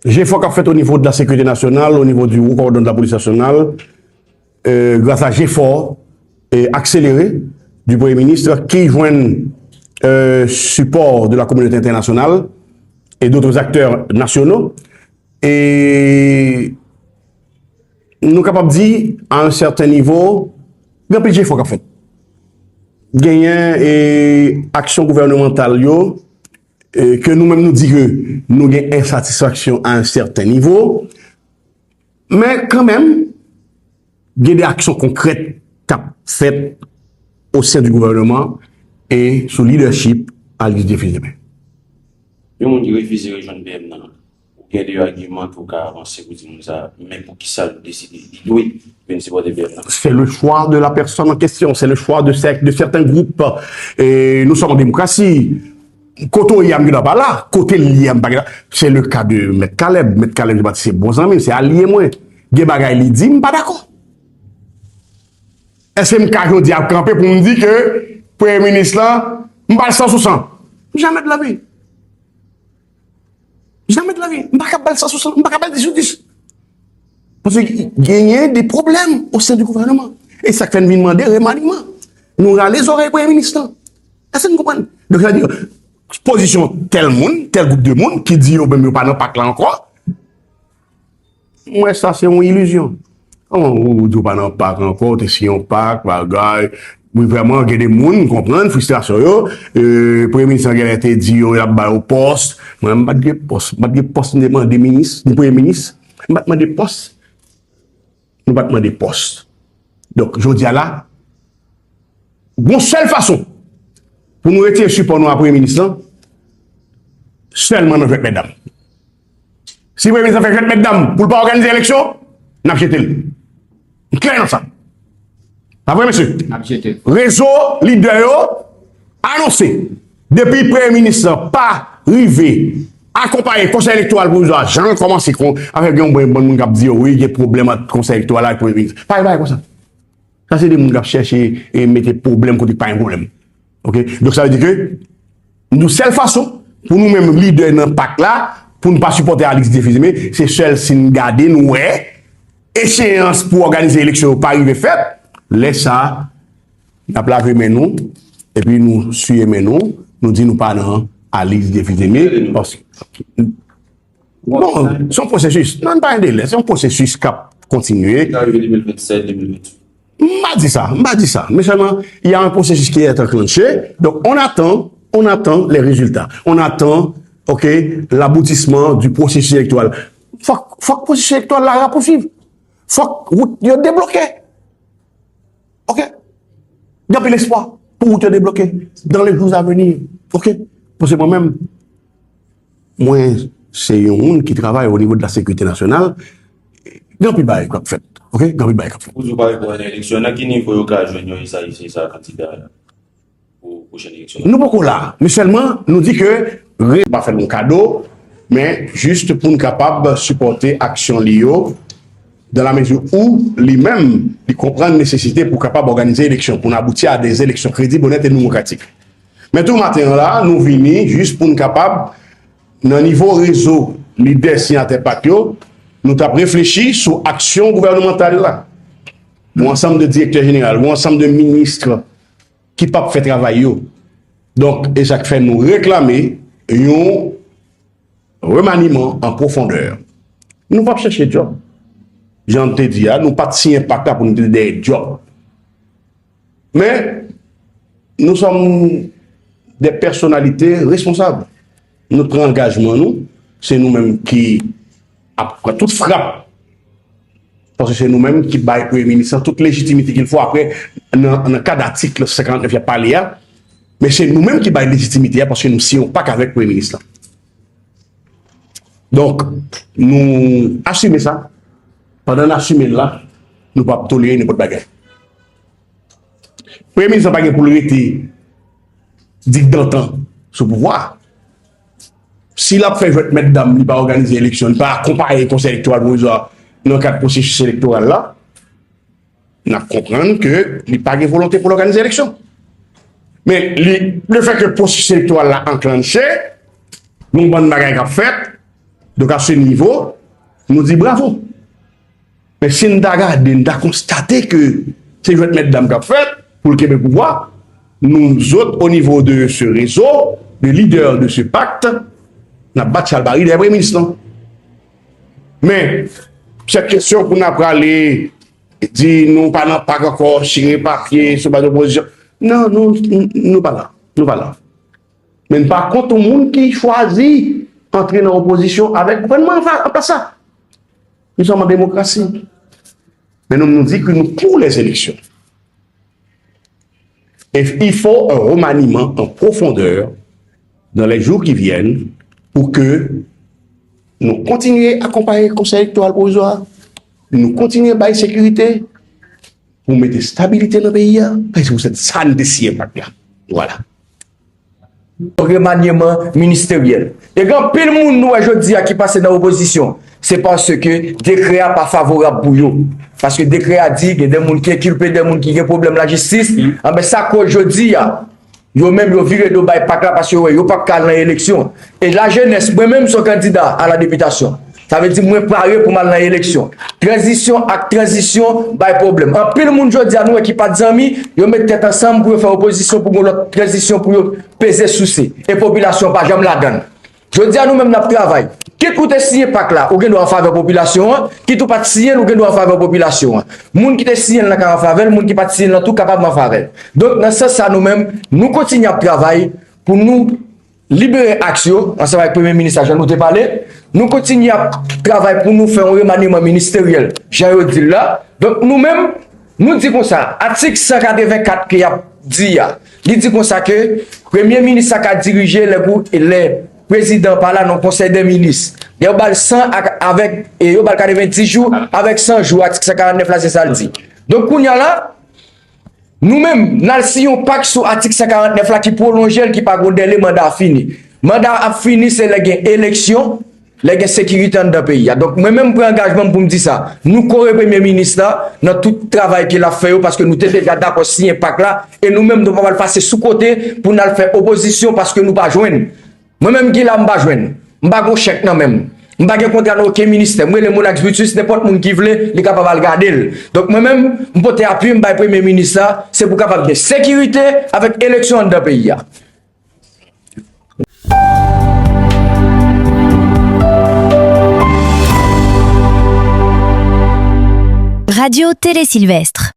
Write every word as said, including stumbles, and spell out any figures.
jefò k ap fèt o nivo de la sécurité nationale, o nivo du Haut Commandement de la Police Nationale, euh, grâce à jefò, euh, akselere du Premye Minis ki jwenn, euh, sipò de la communauté internationale et d'autres acteurs nationaux. E nou kapab di, à un certain niveau, gen anpil jefò k ap fèt. Genyen, e, aksyon gouvènemantal yo, e, ke nou menm nou di ke nou gen ensatisfaksyon à un certain niveau, men kanmenm, gen de aksyon konkrèt k ap fèt au sein du gouvernement et sous leadership Alix Dieuphizeme. Yon moun ki refize rejwenn P M nan, ou gen de agiman ke w ka avanse pou di moun sa, men poukisa l deside li dwe vin sipòte P M nan? C'est le choix de la personne en question, c'est le choix de, cer- de certains groupes. Et nous sommes en démocratie. Kote w ye a, m gentan pa la. Kote l ye a, m pa gentan. C'est le cas de Mèt Caleb. Mèt Caleb, se bon zanmi m, se alye mwen. Gen bagay li di, m pa dakò. Èske m ka jodi a kanpe pou m di ke Premye Minis lan, m ba l san sou san? Jamè de la vi. Jamè de la vi. M pa ka ba l san sou san. M pa ka ba l dis sou dis. Paske genyen de pwoblèm au sein du gouvernement. E sa k fè n vin mande remaniman. Nou rale zòrèy Premye Minis lan. Èske n konprann? Donk, sa vle di, pozisyon tèl moun, tèl gwoup de moun ki di yo menm yo pa nan pak la ankò, m wè sa se yon ilizyon. Kòman ou, ou di w pa nan pak ankò, ou te siyen yon pak, bagay. Wi, vrèman, gen de moun, m konprann fristrasyon yo. E, Premye Minis lan genlè te di yo, y ap ba yo pòs. Mwen, m pa t gen pòs. M pa t gen pòs, m te mande minis, ni premye minis. M pa t mande pòs. Nou pa t mande pòs. Donk, jodi a la, gon sèl fason pou nou retire sipò nou a Premye Minis lan, sèlman nan jwèt mètdam. Si Premye Minis lan fè jwèt mètdam pou l pa òganize eleksyon, n ap jete l. M klè nan sa. Pa vre, mesye? N ap jete l. Rezo lidè yo anonse, depi Premye Minis lan pa rive akonpaye Konsèy Elektoral Pwovizwa, jan l kòmanse kon, afè gen yon bann moun k ap di yo, wi, gen pwoblèm ant Konsèy Elektoral la ak Premye Minis. Pa gen bagay konsa. Sa se de moun k ap chèche e mete pwoblèm kote k pa gen pwoblèm. Oke? Donk, sa vle di ke nou sèl fason pou nou menm lidè nan pak la, pou n pa sipòte Alix Dieuphizeme, se sèl si n gade, nou wè, echeyans pou òganize eleksyon yo pa rive fèt, lè sa a, n ap lave men nou, epi nou siye men nou, nou di nou pa nan Alix Dieuphizeme. Paske, bon, se yon pwosesis. Non, n pa gen delè. Se yon pwosesis k ap kontinye. Li ka rive de mil vennsèt, de mil venntuit. M pa di sa, m pa di sa. Men sèlman, il y a un processus qui est enclenché. Donc, on attend, on attend les résultats. On attend, ok, l'aboutissement du processus électoral. Fòk, fòk pwosesis elektoral la rapousuiv. Fòk wout yo debloke. Ok? Gen anpil espwa pou wout yo debloke dans les jours à venir. Ok? Paske mwen menm, mwen se yon moun ki travay o nivo de la sekirite nasyonal. Gen anpil bagay k ap fèt. Ok? Gen anpil bagay k ap fèt. Ou di w pare pou al nan eleksyon, nan ki nivo yo ka jwenn yon S A I C S A kandida pou pwochèn eleksyon? Nou poko la, men sèlman nou di ke re pa fè l yon kado, men jis pou n kapab sipòte aksyon li yo, dans la mesure où li menm, li konprann nesesite pou kapab òganize eleksyon, pou n abouti a des élections crédibles, honnêtes et démocratiques. Men tou maten an la, nou vini jis pou n kapab, nan nivo rezo lidè siyatè pak yo, nou t ap reflechi sou aksyon gouvènemantal la. Yon ansanm de direktè jeneral, yon ansanm de minis ki p ap fè travay yo. Donk, e sa k fè nou reklame yon remaniman an pwofondè. Nou p ap chèche djòb. Jan m te di a, nou pa t siyen pak la pou nou te dèyè djòb. Men, nous sommes des personnalités responsables. Nou pran angajman nou, se nou menm ki ap pran tout frap. Paske se nou menm ki bay Premye Minis lan tout lejitimite qu'il faut apre, nan, nan kad atik senkannnèf y ap pale a. Men se nou menm ki bay lejitimite a paske nou siyen yon pak avèk Premye Minis lan. Donk, nou asime sa. Pandan n asime l la, nou p ap tolere nenpòt bagay. Premye Minis lan pa gen pou l rete dikdantan sou pouvwa a. Si l ap fè jwèt mètdam, li pa òganize eleksyon, li pa akonpaye Konsèy Elektoral Pwovizwa nan kad pwosesis elektoral la, n ap konprann ke li pa gen volonte pou l òganize eleksyon. Men li, lefètke pwosesis elektoral la anklanche, gon bann bagay k ap fèt, Donk, à ce niveau, nou di bravo. Men si n ta gade, n ta konstate ke se jwèt mètdam k ap fèt pou l kenbe pouvwa, nou zòt, au niveau de ce réseau de leaders de ce pacte, n ap bat chalbari dèyè premye minis lan. Men, sèt kesyon pou n ap prale di nou pa nan pak ankò, siyen papye, sou baz opozisyon. Non, nou, nou, nou pa la. Nou pa la. Men n pa kont yon moun ki chwazi antre nan opozisyon avèk gouvènman an fa-, an plas la. Nou sòm an demokrasi. Men nou, nou di ke nou pou les élections. Et il faut un remaniement en profondeur dans les jours qui viennent pour que nou kontinye akonpaye Konsèy Elektoral Pwovizwa, nou kontinye bay sekirite, pou mete stabilite nan peyi a, paske se pou sa n te siyen pak la. Vwala. Remanyeman ministeryèl. E gen anpil moun nou wè jodi a ki pase nan opozisyon. Se paske dekrè a pa favorab pou yo. Paske dekrè a di gen de moun ki enkilpe, de moun ki gen pwoblèm lajistis. Anben, sa koz jodi a, yo menm yo vire do bay pak la paske yo wè yo p ap ka al nan eleksyon. E lajenès, mwen menm se yon kandida a la depitasyon. Sa vle di mwen pare pou m al nan eleksyon. Tranzisyon ak tranzisyon bay pwoblèm. Anpil moun jodi a nou wè ki pa t zanmi, yo met tèt ansanm pou yo fè opozisyon pou gon lòt tranzisyon pou yo peze souse. E popilasyon pa janm ladann. Jodi a nou menm n ap travay. Kit ou te siyen pak la, ou gen dwa an favè popilasyon an, kit ou pa t siyen l, ou gen dwa an favè popilasyon an. Moun ki te siyen l lan ka an favè l, moun ki pa t siyen l lan tou kapab an favè l. Donk, nan sans sa nou menm, nou kontinye ap travay pou nou libere aks yo, ansanm avèk premye minis la, jan nou te pale. Nou kontinye ap travay pou nou fè yon remaniman ministeryèl, jan yo di l la. Donk, nou menm, nou di konsa, atik san katrevenkat ke y ap di a, li di konsa ke premye minis la ka dirije lè gou-, lè prezidan pa la nan konsèy dè minis. Yo ba l san ak, avèk, e yo ba l katrevendis jou avèk san jou, atik san karantnèf la, se sa l di. Donk, kounye a la, nou menm, n al siyen yon pak sou atik san karantnèf la ki pwolonje l, ki pa gon dèle, manda a fini. Manda a ap fini, se lè gen eleksyon, lè gen sekirite anndan peyi a. Donk, mwen menm, m pran angajman m pou m di sa. Nou kore premye minis la nan tout travay ke l ap fè yo, paske nou te deja dakò siyen pak la, e nou menm, nou pa pral pase sou kote pou n al fè opozisyon paske nou pa jwenn. Mwen menm ki la, m pa jwenn. M pa gon chèk nan men m. M pa gen kontra nan okenn ministè. M rele Monax Brutus, nenpòt moun ki vle, li kapab al gade l. Donk, mwen menm, m pote apui m bay premye minis la, se pou kapab gen sekirite avèk eleksyon anndan peyi a. Radio Télé Sylvestre.